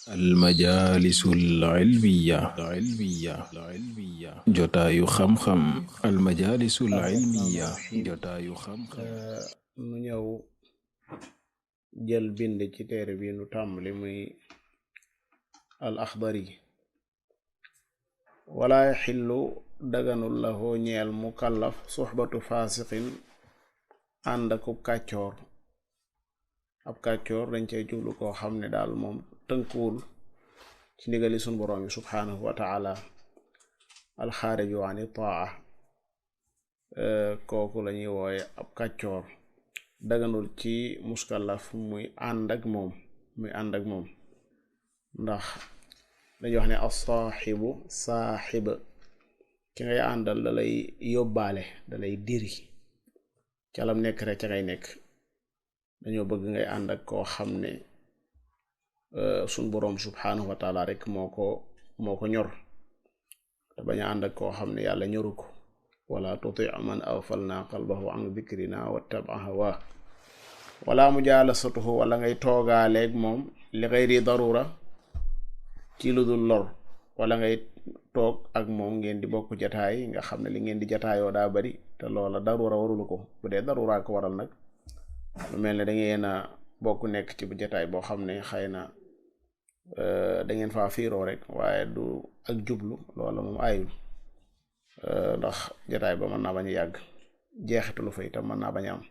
almajaalisul ilmiya jotaayu xam-xam almajaalisul ilmiya jotaayu xam-xam nu ñëw jël bind ci téere bi nu tàmbali muy al axdari wala yaxillu daganul lahu ñeel mukallaf suxbatu faasiqin ànd akub kàccoor ab kàccoor dañ cey jublu koo xam ne daal moom tënkuwul ci ndigali sun boroom bi subhaanahu wa taala alxaariju ani taa kooku la ñuy wooye ab kàccoor daganul ci muskallaf muy ànd ak moom ndax dañuy wax ne as-saaxibu saaxib ki ngay àndal da lay yóbbaale da lay diri calam nekk rek ca ngay nekk dañoo bëgg ngay ànd ak koo xam ne sun boroom subhaanahu wa taala rek moo ko ñor te bañ a ànd ak koo xam ne yàlla ñoru ko wala tuti man aghfalna qalbahu an dhikrina wattaba hawa wala mujalasatuhu wala ngay toogaaleeg moom li ghayri darura ci lu dul lor wala ngay toog ak moom ngeen di bokk jataay nga xam ne li ngeen di jataayoo daa bari te loola darura warulu ko bu dee darura ko waral nag lu mel ne da ngeen a bokk nekk ci bu jataay boo xam ne xëy na da ngeen faa fiiroo rek waaye du ak jublu loola moom ayul ndax jataay ba mën naa bañ a yàgg jeexitalu fa itam mën naa bañ a am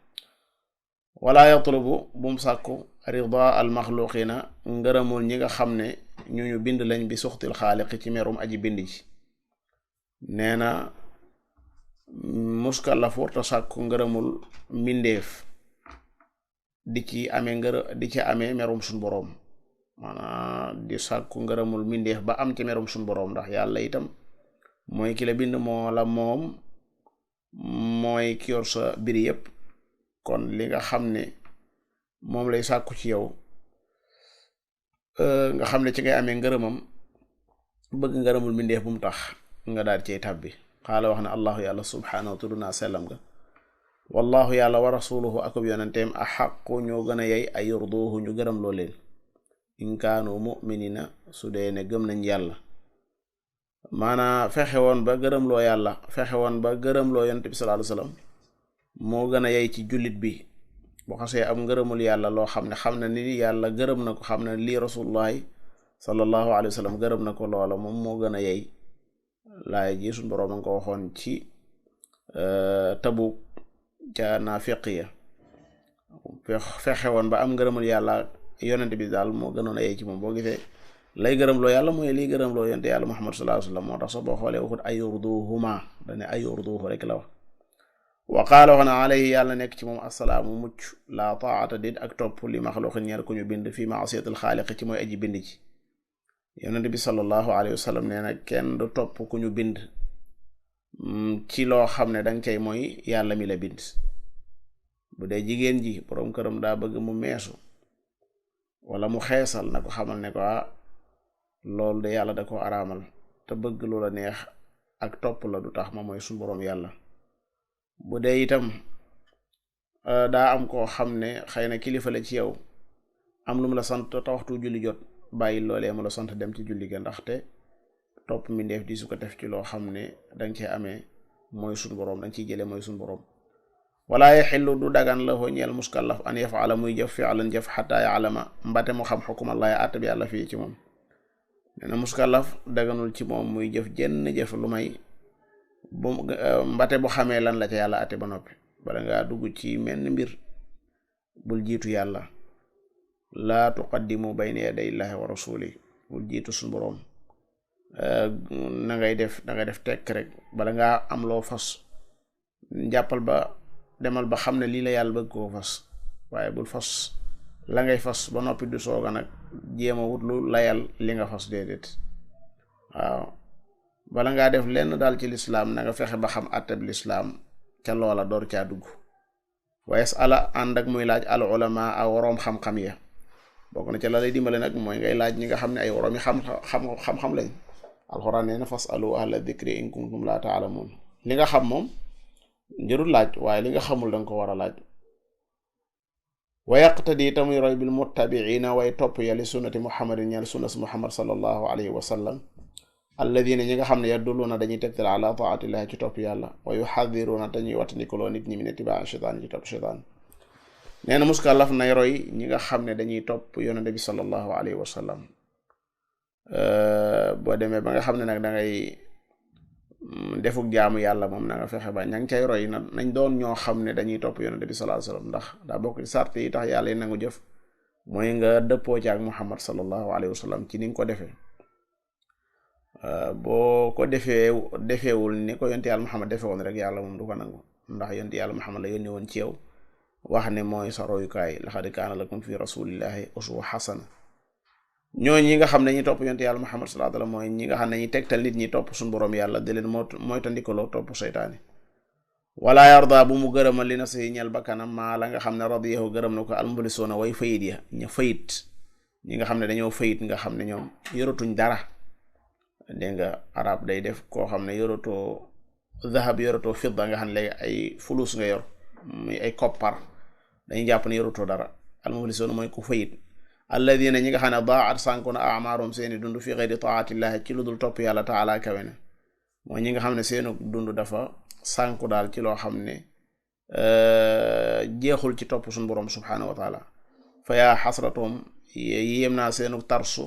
wala yatlubu bum sàkku rida al maxluqina ngërëmul ñi nga xam ne ñu bind lañ bi suxtil xaaliqi ci merum aji bind ji nee na muskallaf warta sàkku ngërëmul mbindeef di ci amee merum suñ boroom maanaam di sàkku ngërëmul mbindeef ba am ci merum suñ boroom ndax yàlla itam mooy ki la bind mooy ki yor sa biri yépp kon li nga xam ne moom lay sàkku ci yow nga xam ne ci ngay amee ngërëmam bëgg ngërëmul mbindeef bu mu tax nga daal cey tàbbi xaala wax ne allahu yàlla subhaanahu tudd naa sellam nga wallahu yàlla wa rasuluhu akub yonenteem axaqu ñoo gën a yey ay yurduhu ñu gërëm loo leen in kaanu mu'minina su dee ne gëm nañ yàlla maanaa fexe woon ba gërëmloo yàlla fexe woon ba gërëmloo yonent bi sallallahu alayhi wasallam moo gën a yey ci jullit bi bu xasee am ngërëmul yàlla loo xam ne xam na ni yàlla gërëm na ko xam ne lii rasulullahi sallallahu alayhi wasallam gërëm na ko loola moom moo gën a yey laay ji suñ boroom a nga ko waxoon ci Tabuk ca naafiqiya fexe woon ba am ngërëmul yàlla yonent bi daal moo gënoon a yey ci moom boo gisee lay gërëmloo yàlla mooy liy gërëmloo yonent yàlla Muhammad sallallahu alayhi wasallam moo tax sax boo xoolee waxut ay yurduhuma dane ay yurduhu rek la wax wa qaala wax na alayhi yàlla nekk ci moom assalaamu mucc la taata dit ak topp li maxluqin ñeer ku ñu bind fi maasiyatil xaaliq ci mooy aji bind ci yonent bi sallallahu alayhi wasallam nee na kenn du topp ku ñu bind ci loo xam ne danga cay mooy yàlla mi la bind bu dee jigéen ji boroom këram daa bëgg mu meesu wala mu xeesal na ko xamal ne ko loolu de yàlla da ko araamal te bëgg lu la neex ak topp la du tax ma mooy suñu boroom yàlla bu dee itam daa am koo xam ne xëy na kilifa la ci yow am lu mu la sant te waxtu julli jot bàyyi loolee mu la sant dem ci julli ga ndaxte topp mbindeef di su ko def ci loo xam ne danga cee amee mooy suñu boroom danga ciy jële mooy suñu boroom wala yaxillu du dagan la hoo ñeel muskallaf an yafala muy jëf fi'lan jëf xataa ya'lama mbate mu xam xukumallahi àtte bi yàlla fii ci moom nee na muskallaf daganul ci moom muy jëf jenn jëf lu may bu mbate bu xamee lan la ca yàlla àtte ba noppi bala ngaa dugg ci menn mbir bul jiitu yàlla laa tuqaddimu bayna yaday llahi wa rasuli bul jiitu suñu boroom da ngay def tekk rek bala ngaa am loo fas jàppal ba demal ba xam ne lii la yàlla bëgg koo fas waaye bul fas la ngay fas ba noppi du sooga nag jéema wut lu layal li nga fas déedéet waaw bala ngaa def lenn daal ci lislaam na nga fexe ba xam àttab lislaam ca loola door caa dugg wa yasala ànd ak muy laaj al ulama a woroom xam-xam ya bokk na ca la lay dimbale nag mooy ngay laaj ñi nga xam ne ay woroom yi xam-xam lañ alxuraan nee na fasalu ahla dhikri in kuntum la ta'lamun li nga xam moom njërul laaj waaye li nga xamul danga ko war a laaj wa yaqtadi tamuy roy bil muttabiina way topp ya li sunnati muhammadin ñeel sunnas muhammad sallallahu alayhi wa sallam alladina ñi nga xam ne yadduluna dañuy tegtal ala taatillahi ci topp yàlla wa yuxadiruna dañuy wattandikuloo nit ñi min itibaa shaytaan ci topp shaytaan nee na muskallaf nay roy ñi nga xam ne dañuy topp yonente bi sallallahu alayhi wa sallam boo demee ba nga xam ne nag da ngay defuk jaamu yàlla moom na nga fexe ba ña ngi cay roy nañ doon ñoo xam ne dañuy topp yonente bi sallallahu alayhi wa sallam ndax daa bokk ci sart yi tax yàlla yi nangu jëf mooy nga dëppoo ci ak muhammad sallallahu alayhi wa sallam ci ni nga ko defee boo ko defeewul ni ko yonte yàlla muhammad defee woon rek yàlla moom du ko nangu ndax yonte yàlla muhammad la yónni woon ci yow wax ne mooy sa royukaay laqad kaana lakum fi rasulillahi uswa hasana ñoo ñi nga xam ne ñi topp yonte yàlla muhammad sallallahu alayhi wa sallam mooy ñi nga xam ne ñi tegtal nit ñi topp suñu borom yàlla di leen mooy tandikaloo topp seytaane wala yarda bu mu gërëmal li na say ñel bakkanam maa la nga xam ne radiyahu gërëm na ko almulisuuna way fayit ya ña fayit ñi nga xam ne dañoo fayit nga xam ne ñoom yoratuñ dara dégg nga arab day def koo xam ne yoratoo zahab yoratoo fidda nga xam ne léegi ay fulus nga yor muy ay koppar dañuy jàpp ne yoratoo dara almulisuuna mooy ku fayit alladina ñi nga xam ne daat sànku na amaarum seeni dund fi xeyri taatillahi ci lu dul topp yàlla taala kawe ne mooy ñi nga xam ne seenu dund dafa sànku daal ci loo xam ne jeexul ci topp suñu borom subhanahu wa taala fa yaa xasratum yéem naa seenu tarsu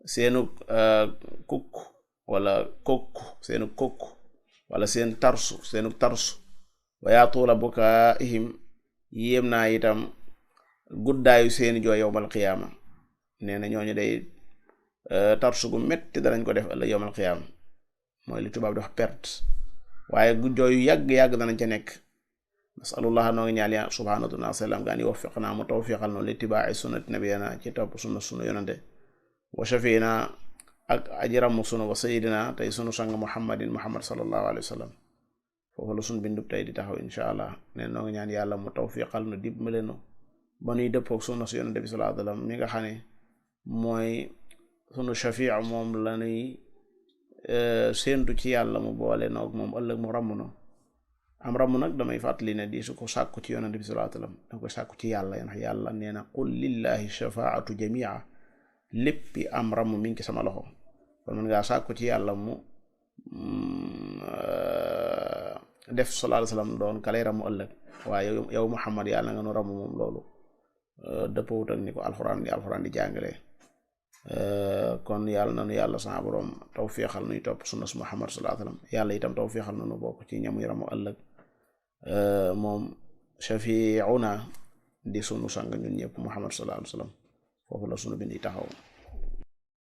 seenu kukk wala kokk seenu kokk wala seen seenu tarsu wa yaa tuula bukaihim yéem naa itam guddaayu seeni jooy yowmal qiyaama nee na ñooñu day tarsu gu metti danañ ko def ëllëg yowmal qiyaama mooy li tubaab di wax perte waaye gu jooyu yàgg-yàgg danañ ca nekk nasalullah noo ngi ñaan ya subhanahu wa ta'ala gaan yuwaffiqna mu tawfiqal noonu li tibaa'i sunnati nabiyina ci topp sunu yonante wa shafiina ak ajiramu sunu wa sayidina tey sunu sang muhammad sallallahu alayhi wa sallam foofu la sunu bindub tey di taxaw insha allah ne noo ngi ñaan yàlla mu tawfiqal nu dimbale nu ba nuy dëppoog sunna si yonente bi sallallahu alayhi wa sallam mi nga xam ne mooy sunu shafi' moom la nuy séentu ci yàlla mu boole noog moom ëllëg mu ramm no am ramm nag damay fàttali ne di su ko sàkku ci yonente bi sallallahu alayhi wa sallam da ko sàkku ci yàlla ndax yàlla nee na qul lillahi shafaatu jamia léppi am ramm mi ngi ci sama loxo kon mën ngaa sàkku ci yàlla mu def sallallahu alayhi wa sallam doon kalay ramm ëllëg waaye yow Muhammad yàlla nga nu ramm moom loolu dëppawut ak ni ko alxuraan di jàngale kon yàlla nanu yàlla sama borom tawfiixal nuy topp sunna su Muhammad sallallahu alayhi wa sallam yàlla itam tawfiixal nanu bokk ci ñamu ramu ëllëg moom shafi'una di sunu sang ñun ñëpp Muhammad sallallahu alayhi wa sallam foofu la sunu bind yi taxaw